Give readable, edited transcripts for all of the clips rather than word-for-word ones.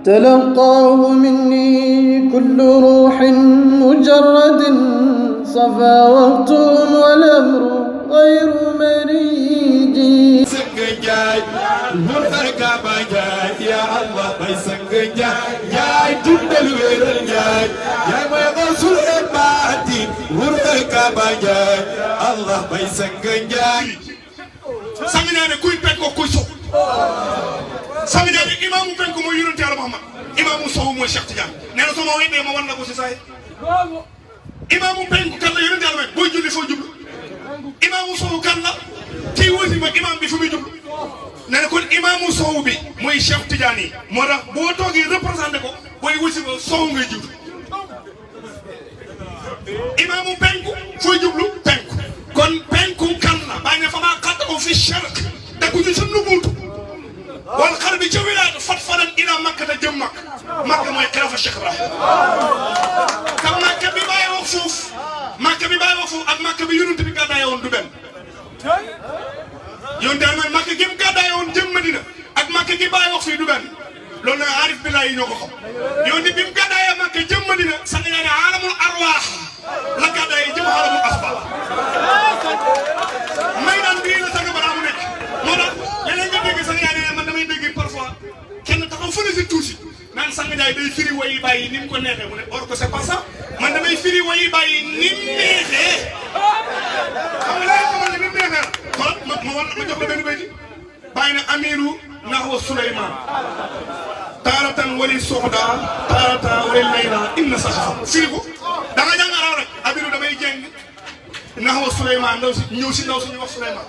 تلقاه مني كل روح مجرد صفا وقت والأمر غير مريج سنجاي مرتكا باجاي يا الله باي سنجاي جاي تدل ويرجاي يا ما غسل باتي مرتكا باجاي الله باي سنجاي سامنا كوي بكو كوسو سامنا امام بكو مو يونت يا محمد امام سو مو شيخ تيان نانا سما ويدي ما wan nako ci say imam بكو كان يونت يا بو جولي فو جوب imam سو كان لا kii wasi ba imam bi fu muy jublu nee na kon imaamu sow bi mooy Cheikh Tidiane moo tax boo toogee représenté ko booy wasi ba sow ngay jublu imaamu penku fooy jublu penku kon penku kan la bàyyi ne fa maa xattoo fi charq dagguñu sa nubuutu wal xar bi ca wilaat fat faran ila makka te jëm makka mooy xilaafa Cheikh Ibrahim te makka bi bàyyi wax foofu ak makka bi yonent bi gàddaay woon du benn yoon daal man Makka gi mu gàddaay woon jëm Madina ak Makka gi bàyyi wax fii du benn loolu nag aarif billahi yi ñoo ko xam yoon bi mu gàddaayee Makka jëm Madina sax nga ne alamul arwaax la gàddaayee jëm alamul asbaax may daan bii la sax balaa mu nekk moo tax leneen nga dégg sax yaa ne man damay dégg parfois kenn taxaw fële si tuuti naan sang Njaay day firi wayi bàyyi ni mu ko neexee mu ne or que c'est pas ça man damay firi wayi bàyyi ni mu neexee xam nga léegi xamal ne ni mu neexee xoolal ma jox la benn béykat bàyyi na amiru nahwa Suleymaan taaratan wali soxda taaratan wali layla inna saxafa firi ko da nga jàng arab rek amiru damay jàng nahwa Suleymaan ndaw si ñëw si ndaw si ñu wax Suleymaan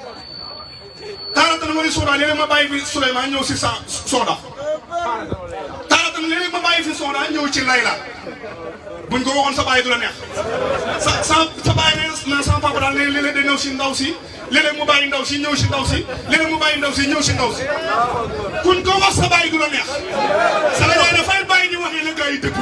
taaratan wali soxda léeg-léeg ma bàyyi fi Suleymaan ñëw si soxda taaratan léeg-léeg ma bàyyi fi soxda ñëw ci layla buñ ko waxoon sa bàyyi du la neex sa bàyyi ne sama papa daal léeg-léeg day ñëw si ndaw si léeg-léeg mu bàyyi ndaw si ñëw si ndaw si léeg-léeg mu bàyyi ndaw si ñëw si ndaw si kuñ ko wax sa bàyyi du la neex sa la ñoo dafay bàyyi di waxee la gars yi dëgg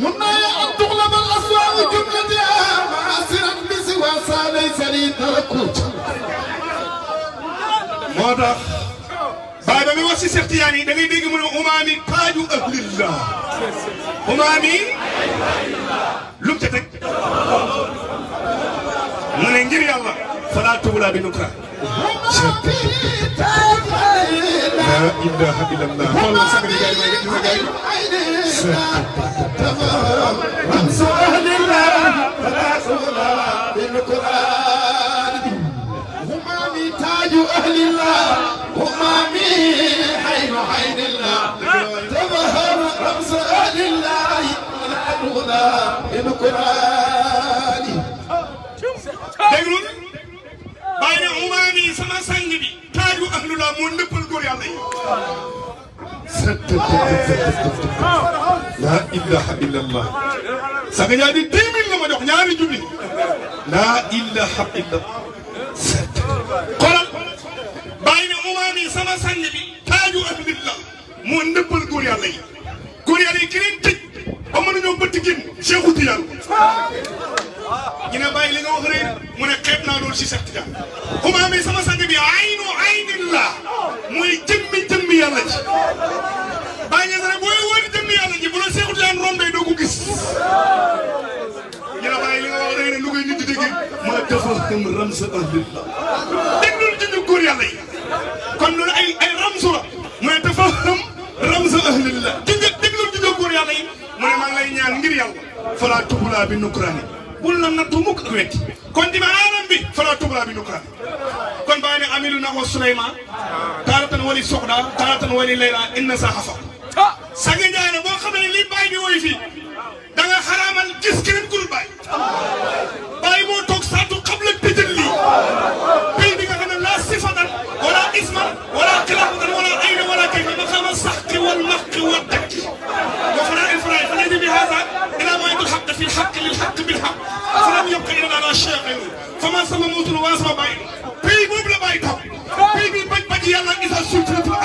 منا أن تغلب الأسواق جملتها معاصرا بسوى ليس لي تركت moo tax baay ba mi wax si Cheikh Tidiane yi da ngay dégg mu ne umaami taaju ahlillah umaami lu mu ca teg mu ne ngir yàlla falaa tubla bi nukra la ilaha illallah xoolal sax di gaay ma gaay رمز أهل الله فلا تغلى بالقرآن همامي تاج أهل الله همامي حين الله تظهر رمز أهل الله فلا تغلى بالقرآن déglul bàyyi ne umaami sama sang bi taaju ahlullah moo nëppal góor yàlla yi la ilaha illallah Sanga Njaay di 10 000 la ma jox ñaari junni la ilaha illallah xoolal bàyyi ne umaami sama sang bi taaju ahlillah moo nëppal góor yàlla yi ki leen tëj ba mënuñoo bëtt gin Cheikhu Tijaan ñu ne bàyyi li nga wax rek mu ne xeeb naa loolu si Cheikh Tidiane umaami sama sang bi aynu aynillah mooy jëmmi yàlla ji bàyyi ngeen ne booy wër jëmmi yàlla ji bu la Cheikh Tidiane rombee doo ko gis ñu ne bàyyi li nga wax rek ne lu koy nit di dégg ma tafaham ramsa ahlillah déglul ci ñu góor yàlla yi kon loolu ay ramsu la mu ne tafaham ramsa ahlillah déglul ci ñu góor yàlla yi mu ne maa ngi lay ñaan ngir yàlla fala tubla bi nukrani bul la nattu mukk ak wetti kon di ma aaram bi fala tubla bi nukrani kon bàyyi ne amilu nahwa Suleymaan taaratan wali soxda taaratan wali layla inna saxafa Sanga Njaay ne boo xam ne li bàyyi di woy fii da nga xaraamal gis keneen ku dul bàyyi bàyyi moo toog saatu xabla tëjal lii pays bi nga xam ne la sifatan wala isman wala xilaafatan wala ayna wala kayfa ma xama saxqi wal maxqi wa dakki wa fana ifraay fa nadi bi hada ila ma yadul xaq fi lxaq lilxaq bilxaq fa lam yabqa ila ala cheikhin fama sama muutul waa sama bàyyi pays boobu la bàyyi taw pays bi baj baj yàlla isa sultinatul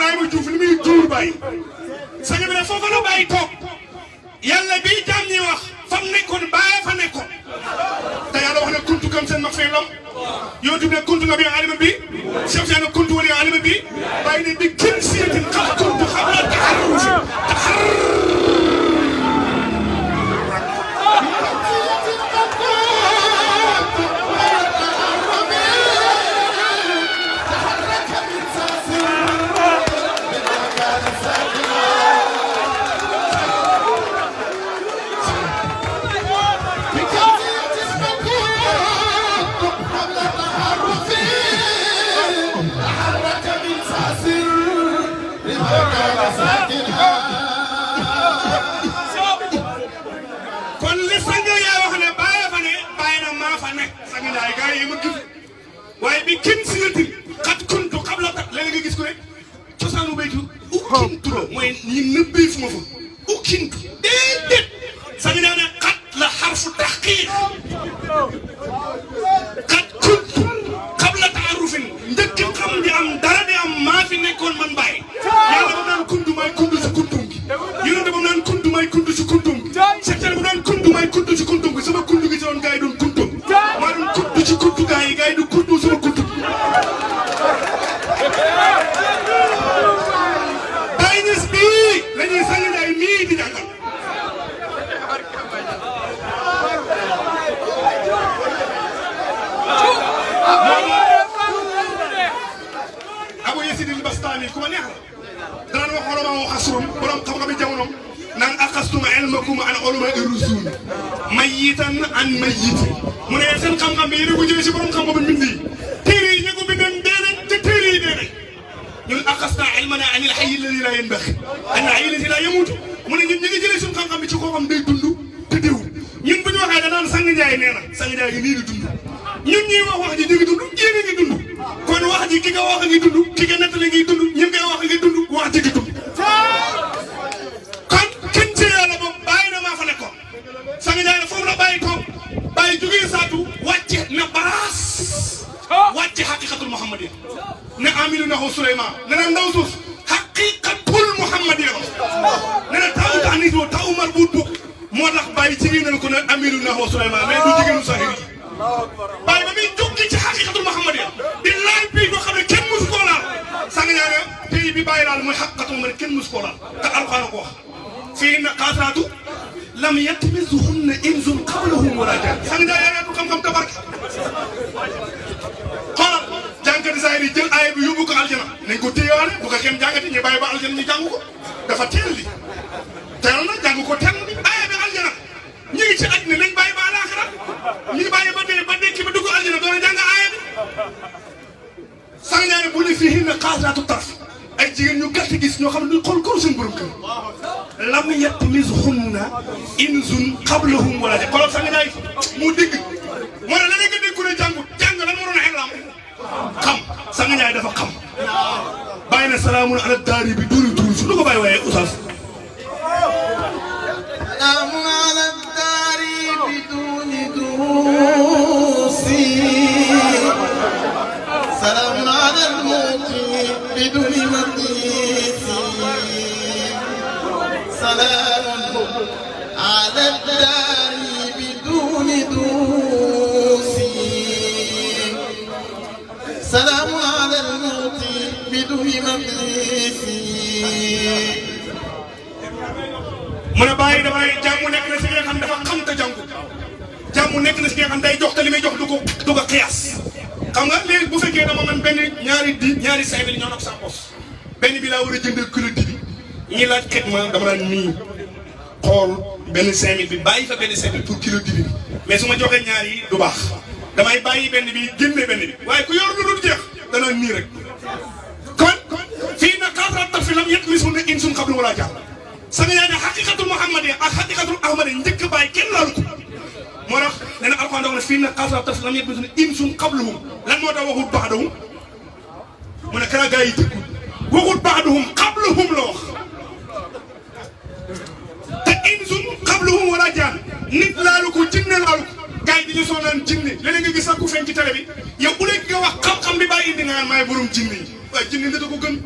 Ibrahima Diouf li muy tuur bàyyi sang bi ne foofu la bàyyi toog yàlla bii jaam ñi wax fam nekkoon bàyyi fa nekkoon te yàlla wax ne kuntu kam seen mag fee lam yow tamit ne kuntu nga bi alima bi Cheikh Tidiane ne kuntu wali alima bi bàyyi ne bi kenn siyatin xam kuntu xam la taxarrufi kon li sang yaa wax ne bàyyi fa ne bàyyi na maa fa nekk sang Njaay gars yi ma gis waaye bi kenn si yënti xat kuntu xam la tat léegi nga gis ko rek cosaanu béytu ukkintu la mooy ñi nëbbee fu ma fa ukkintu déedéet sang Njaay ne xat la xarfu taxqiir xat kuntu xam la taarufin njëkk xam di am dara di am maa fi nekkoon man bàyyi yàlla ba naan kuntu may kuntu si kuntum gi yonente ba naan kuntu may kuntu si kuntum gi secteur bu naan kuntu may kuntu si kuntum gi sama kuntu gi si doon gars yi doon kuntum maa doon kuntu ci kuntu gars yi du kuntu sama kuntu Baye Niass bii la ñuy sang Njaay mii di jàngal Abu Yasid al-Bastami ku ma neex la daan wax ulama wa xasrum borom xam-xam yi jamonoom naan aqastum ilmakum an ulama ar-rusul mayitan an mayit mu ne seen xam-xam bi yéen a ko jëlee si borom xam-xam bi mbind yi téere yi ñu ko bindoon dee nañ te téere yi dee nañ ñun aqasna ilmana an al-hayy alladi la yanbaxi an al-hayy alladi la yamutu mu ne ñun ñu ngi jëlee suñu xam-xam bi ci koo xam day dund te déwul ñun bu ñu waxee da naan sang Njaay nee na sang Njaay gi nii di dund ñun ñuy wax ji ñu ngi dund yéen a ngi dund kon wax ji ki nga wax ngi dund ki nga nettali ngi dund ñi ngay wax ngi dund wax ji ngi dund kon kenn ci yàlla moom bàyyi na maa fa nekkoon sang Njaay ne foofu la bàyyi toog bàyyi jugee saatu wàcce na baraas wàcce xaqiqatul muhammadiyya ne aminu naxu Suleymaan ne na ndaw suuf xaqiqatul muhammadiyya ne na taw tanis boo taw marbuut bu moo tax bàyyi jigéen na ko ne aminu naxu Suleymaan mais du jigéenu sahir yi bàyyi ba muy jóg ci xaqiqatul muhammadiyya di laal bii boo xam ne kenn musu koo laal sang Njaay ne tey bi bàyyi laal mooy xaqiqatul muhammadiyya kenn musu koo laal te alxuraan ko wax fii na xaasaraatu lam yatmisuhunna insun qablahum wala jaan sang Njaay yaatu xam-xam tabarka xoolal jàngati saa yi jël aaya bi yóbbu ko aljana nañ ko téyewaale bu ko kenn jàngati ñu bàyyi ba aljana ñu jàng ko dafa teel li teel na jàng ko teel bi aaya bi aljana ñu ngi ci àddina nañ bàyyi ba alaaxira ñu ngi bàyyi ba dee ba dekki ba dugg aljana doon a jàng aaya bi sang Njaay ne bu ñu fii na xaasaraatu tarf ay jigéen ñu gàtt gis ñoo xam ne duñ xool ko seen borom kër lam yatmisuhunna insun qablahum wala jaan xoolal sang Njaay mu dégg moo ne la nga dégg ku ne jàngut jàng lan moo doon xelam xam sang Njaay dafa xam bàyyi na salaamun ala daari bi duri tuur su lu ko bàyyi waaye oustaz salaamun ala daari bi duni durusi salaamun ala al-mawti bi duni maqisi salaamun ala daari bi duni durusi سلام على الموت بدون مقيس mu ne bàyyi damay jàmm nekk na si nga xam dafa xam te jàngu jàmm nekk na si nga xam day jox te li muy jox du ko xiyaas xam nga léegi bu fekkee dama man benn ñaari 5000 ñoo nekk sa pos benn bi laa war a jëndee kilo di bi ñi laaj xet ma dama daan nii xool benn 5000 bi bàyyi fa benn 5000 pour kilo di bi mais su ma joxee ñaar yi du baax damay bàyyi benn bi génne benn bi waaye ku yor lu dul jeex danaa nii rek kon fii na xaasaraat tarfi lam yatmisuhunna insun qablu wala jaan sang Njaay ne xaqiqatul muhammadiyya ak xaqiqatul ahmadiyya njëkk bàyyi kenn laalu ko moo tax nee na alxuraan dafa ne fii na xaasaraat tarfi lam yatmisuhunna insun qablahum lan moo tax waxut ba'dahum mu ne kana gaa yi dëggul waxut ba'dahum qablahum la wax te insun qablahum wala jaan nit laalu ko jinne laalu ko gars yi dañu soo naan jinne léeg-léeg nga gis sax ku feeñ ci télé bi yow bu léegi nga wax xam-xam bi bàyyi indi nga naan maay borom jinne yi waaye jinne nit a ko gën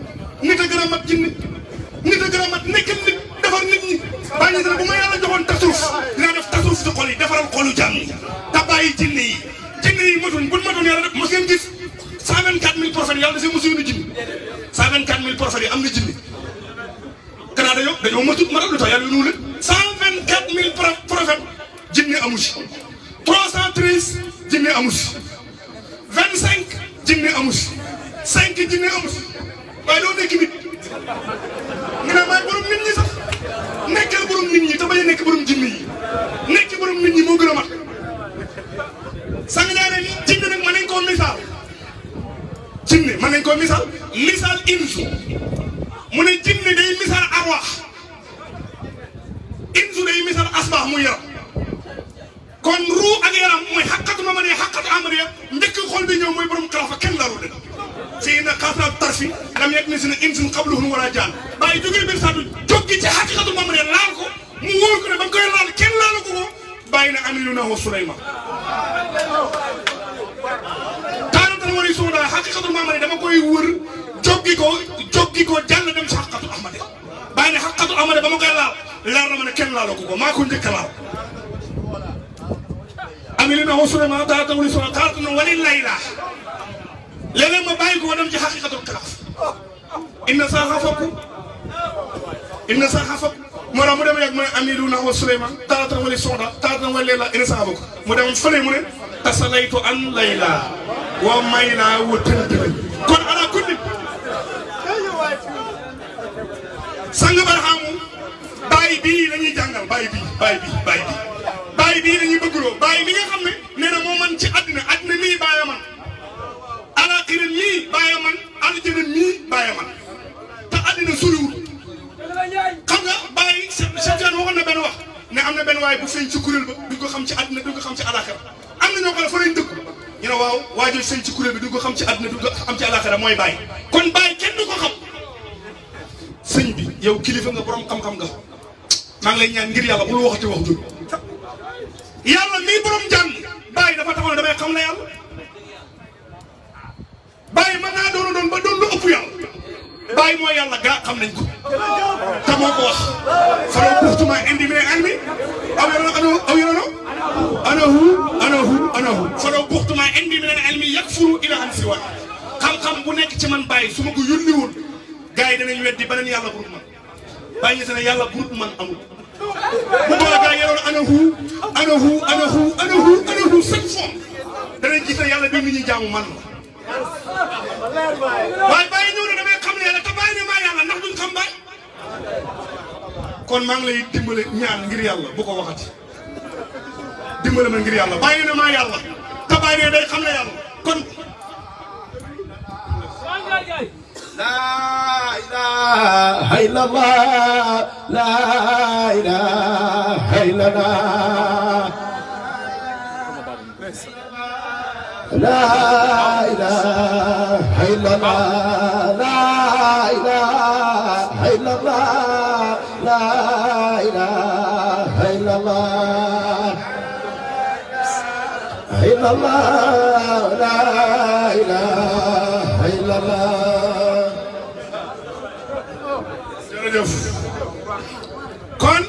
nit a gën a mat jinne nit a gën a mat nekkal nit defar nit ñi bàyyi na bu ma yàlla joxoon tasawuf dinaa def tasawuf ci xol yi defaral xolu jàmm yi te bàyyi jinne yi matuñ buñ matoon yàlla def mos ngeen gis 124000 prophètes yàlla dafay mosu ñu jinne 124000 prophètes yi am na jinne kanaa dañoo matul lu tax yàlla yónnu leen 124000 prophètes jinne amu ci 313 jinne amu ci 25 jinne amu ci 5 jinne amu ci waaye doo nekk nit nga ne maay borom nit ñi sax nekkal borom nit ñi te bañ a nekk borom jinne yi nekk borom nit ñi moo gën a mat sang ñaare jinne nag mën nañ koo misaal jinne mën nañ koo misaal insu mu ne jinne day misaal arwaax insu day misaal asbaax muy yaram kon ruu ak yaram mooy xaqatu mamadiya xaqatu amadiya njëkk xol bi ñëw mooy borom kalafa kenn laaru leen fii na xaasal tarfi lam yegg ni si ne insun xabluhum wala jaan bàyyi jógee biir saatu jóggi ci xaqiqatu mamadiya laal ko mu wóor ko ne ba nga koy laal kenn laalu ko ko bàyyi na amilu na wa Suleyman taanatan wari suuda xaqiqatu mamadiya dama koy wër joggi ko jàll dem si xaqatu amadiya bàyyi ne xaqatu amadiya ba ma koy laal leer na ma ne kenn laalu ko maa ko njëkk a laal amilu na wa Suleyman taanatan wari suuda taanatan wali layla léeg-léeg ma bàyyi ko dem ci xaqiqatul kalaaf inna saa xafaku moo tax mu dem yàgg mu ne amilu na wa Suleyman taanatan wali suuda taanatan wali layla inna saa xafaku mu dem fële mu ne tasalaytu an layla wa mayla wa tëntële kon ala kulli sang barxaamu bàyyi bii la ñuy jàngal bàyyi bii la ñuy bëggloo bàyyi bi nga xam ne nee na moo man ci àddina mii bàyyi man alaaxira mii bàyyi man aljana mii bàyyi man te àddina soriwul xam nga bàyyi Cheikh Tidiane waxoon na benn wax ne am na benn waaye bu feeñ ci kuréel ba duñ ko xam ci àddina duñ ko xam ci alaaxira am na ñoo xam ne fa lañ dëkk ñu ne waaw waajoo feeñ ci kuréel bi duñ ko xam ci àddina duñ ko xam ci alaaxira mooy bàyyi kon bàyyi kenn du ko xam sëñ bi yow kilifa nga borom xam-xam nga maa ngi lay ñaan ngir yàlla bul waxati wax jur yàlla mii borom jàmm bàyyi dafa taxaw ne damay xam la yàlla bàyyi mën naa doon ba doon lu ëpp yàlla bàyyi mooy yàlla gaa xam nañ ko te moo ko wax falaw buxtuma indi min ilmi aw yorono anahu falaw buxtuma indi min ilmi yakfuru ilahan siwa xam-xam bu nekk ci man bàyyi su ma ko yónni woon gars yi danañ weddi beneen yàlla burut man bàyyi ñu ne yàlla burut man amul bu boobaa gars yi yoroon anahu chaque fois danañ gis ne yàlla bi nit ñi jaamu man waaye bàyyi ñëw ne damay xam ne yàlla te bàyyi ne maa yàlla ndax duñ xam bàyyi kon maa ngi lay dimbale ñaan ngir yàlla bu ko waxati dimbale ma ngir yàlla bàyyi ne maa yàlla te bàyyi ne day xam ne yàlla kon لا إله إلا الله لا إله إلا الله لا إله إلا الله لا إله إلا الله لا إله إلا الله إلا الله لا إله إلا الله kon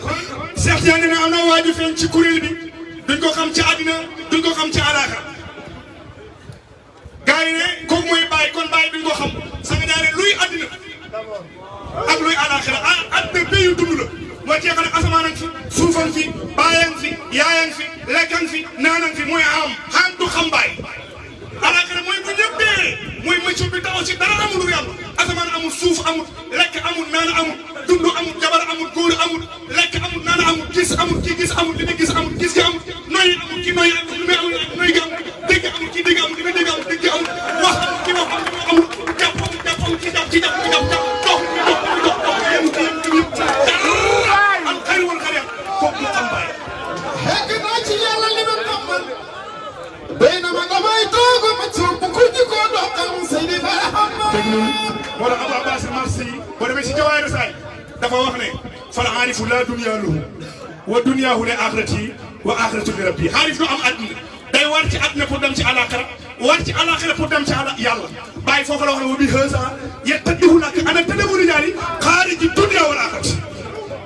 Cheikh Tidiane ne am na waaju feeñ ci kuréel bi duñ ko xam ci àddina duñ ko xam ci alaaxira gars yi ne kooku mooy bàyyi kon bàyyi duñ ko xam sanga ñaare luy àddina ak luy alaaxira àddina béyu dund la mooy kii xam ne asamaan fi suufam fi bàyyam fi yaayam fi lekkam fi naanam fi mooy xam du xam bàyyi alaaxira mooy bu ñëpp dee mooy mëccul bi taxaw ci dara amul yàlla asamaan amul suuf amul lekk amul naan amul dund amul jabar amul góor amul lekk amul naan amul gis amul kii gis amul li muy gis amul gis gi amul noyyi amul kii noyyi amul li muy amul noyyi gi amul dégg amul kii dégg amul li muy dégg amul dégg amul wax kii wax amul jàpp amul kii jàpp kii jàpp kii jàpp dox yéen kii yëpp al xayr wal xayr foog mu xam bàyyi. Hegg naa ci yàlla li ma tàmbal béy na ma damay toog ma suuf bu ko jikoo doo xam Seydi Barhama. dégg nga moo tax Abou Abbas Marsi boo demee si Jawaahir Rasaa'il dafa wax ne fal aarifu laa dunyaa lahu wa dunyaahu li aaxirati wa aaxiratu li rabbi aarif du am àddina day war ci àddina pour dem ci àllaaxira war ci àllaaxira pour dem ci yàlla bàyyi foofu la wax ne wa bi hësa yettadihu lak ana tadabu rijaali xaariji dunya wal aaxirati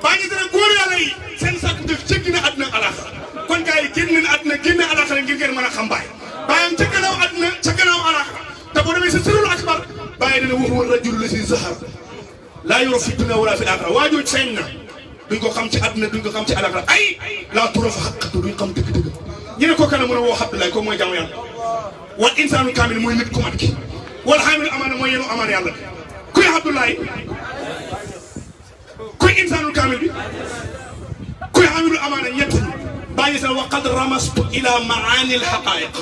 bàyyi ñu dana góor yàlla yi seen sàkku def jéggi na àdduna alaxira kon gars yi génn na àdduna génn alaxira ngir ngeen mën a xam bàyyi bàyyam ca gannaaw àdduna ca gannaaw alaxira te boo demee sa sirrul akbar bàyyi dana wa huwa rajulu lazi zahara laa yura fi dunya wala fi aaxira waa jooju feeñ na duñ ko xam ci àdduna duñ ko xam ci alaxira ay laa tura fa xaqatu duñ xam dëgg-dëgg ñu ne ko kana mën a woo Abdoulaye ko mooy jaamu yàlla wal insaanu kaamil mooy nit ku mat ki wal xaamilu amaana mooy yenu amaana yàlla bi kuy Abdoulaye kuy insaanul kaamil bi kuy xaamilu amaana ñett ñi bàyyi sa wa qad ramastu ila maani al xaqaayiq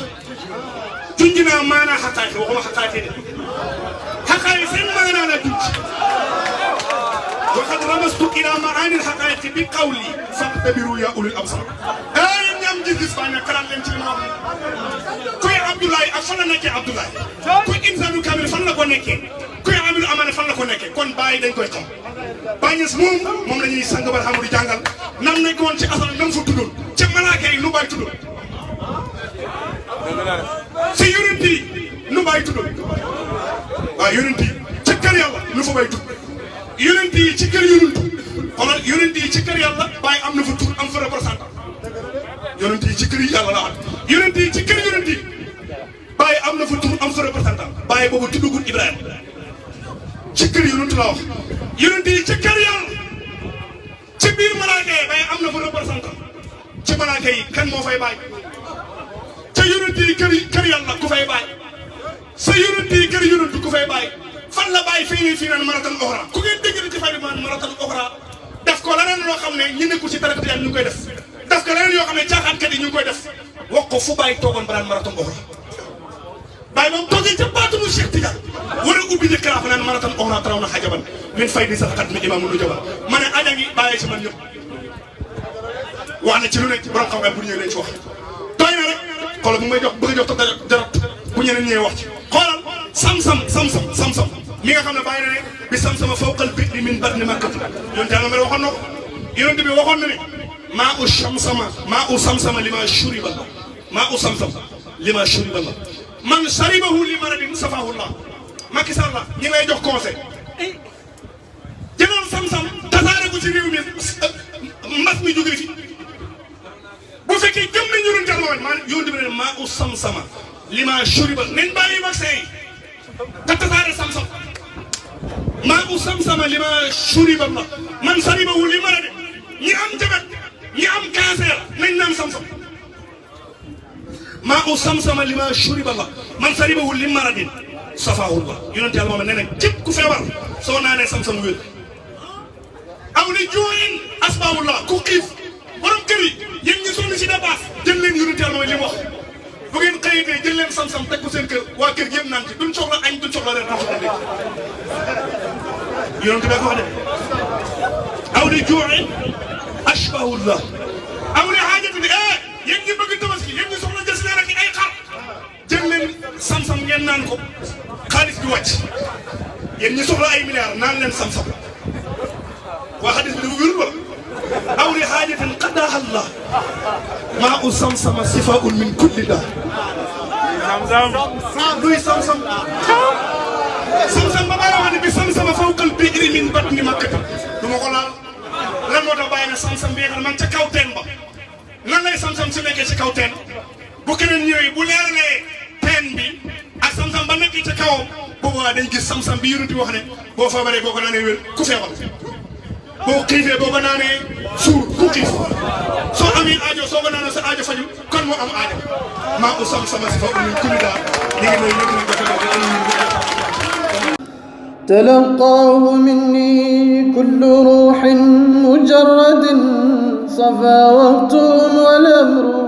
junj naa maanaa xaqaayiq waxuma xaqaayiq de xaqaayiq seen maanaa la junj wa qad ramastu ila maani al xaqaayiq bi qawli faqtabiru ya ulil absar ñam gis-gis baa ne xalaat leen ci li ma wax kuy Abdoulaye ak fan la nekkee Abdoulaye kuy insaanul kaamil fan la ko nekkee kuy xaamilu amaana fan la ko nekkee kon bàyyi dañ koy xam Baay Ñas moom la ñuy sang ba xam di jàngal nam nañ ko woon ci asal nam fa tuddoon ca malaaka yi nu bàyyi tuddoon si yonent yi nu bàyyi tuddoon waaw yonent yi ci kër yàlla nu fa bàyyi tudd yonent yi ci kër yonent xoolal yonent yi ci kër yàlla bàyyi am na fa tur am fa représentant yonent yi ci kër yàlla la am yonent yi ci kër yonent yi bàyyi am na fa tur am fa représentant bàyyi boobu tuddagul Ibrahima ci kër yonent la wax yonent yi ci kër yàlla ci biir malaaka yi bàyyi am na fa représentant ci malaaka yi kan moo fay bàyyi ca yonent yi kër yàlla ku fay bàyyi sa yonent yi kër yonent ku fay bàyyi fan la bàyyi fii naan maratan oxra ku ngeen dégg ci fay naan maratan oxra def ko leneen loo xam ne ñu nekkul ci dara ñu ngi koy def ko leneen yoo xam ne caaxaankat yi ñu ngi koy def wax ko fu bàyyi toogoon ba naan maratan oxra bàyyi moom toogee ca baatunu Cheikh Tidiane war a ubbi di kalaaf naan maratan oxra taraw na xajaban min fay di sax xat mi imaamu lu jabal ma ne aja ngi bàyyee si man ñëpp wax na ci lu nekk borom xam-xam bu ñëwee leen ci wax tooy na rek xoolal bu may jox bëgg a jox ta jarat bu ñeneen ñëwee wax ci xoolal sam-sam mi nga xam ne bàyyi na ne bi sam-sama fawqal bi'ri min batni makkati yonent Yàlla mel waxoon na ko yonent bi waxoon na ne maa u sam-sama li ma shuriba la man sharibahu li maradin safahu llah Macky Sall la ñi lay jox conseil jëlal sam-sam tasaare ko ci réew mi mbas mi jógee fi bu fekkee jëm nañ yonent Yàlla maa yonent bi ne maa u sam-sama li ma shuriba nañ bàyyi vaccin yi te tasaare sam-sam maa u sam-sama li ma shuriba la man sharibahu li maradin ñi am jabet ñi am cancer nañ naan sam-sam maa u sam-sama li ma shuriba la man sharibahu li maradin safahu llah yonent Yàlla moom nee na képp ku feebar soo naanee sam-sam wér aw li juuin asbaabullah ku xiif borom kër yi yéen ñi sonn si dépasse jël leen yonent Yàlla mooy li mu wax bu ngeen xëyitee jël leen sam-sam teg ko seen kër waa kër gi yëpp naan ci duñ soxla añ duñ soxla reer raxasoo yonent bi ko wax de aw li juuin asbaabullah aw li xaajatin yéen ñi bëgg tabaski yéen ñi soxla jës leen ak ay xar jël leen sam-sam ngeen naan ko xaalis bi wàcc yéen ñi soxla ay milliards naan leen sam-sam waa xadis bi dafa wérul wala aw li xaajatin qadaaha llah maa u sam-sama sifaun min kulli daa luy sam-sam sam-sam ba bàyyi wax ne bi sam-sama fawqal bi'ri min batni makkata du ma ko laal lan moo tax bàyyi na sam-sam bi nga xam ne man ca kaw teen ba nan lay sam-sam su nekkee ci kaw teen bu keneen ñëwee bu leeralee teen bi ak sam-sam ba nekk ci kawam boobu waa dañ gis sam-sam bi yonent bi wax ne boo feebaree boo ko naanee wér ku feebar boo xiifee boo ko naanee suur ku xiif soo amee aajo soo ko naanee sa aajo faju kon moo am aajo maa u sam-sama si fa umin kulli daa li ngi noonu ñëpp تلقاه مني كل روح مجرد صفا وقت والأمر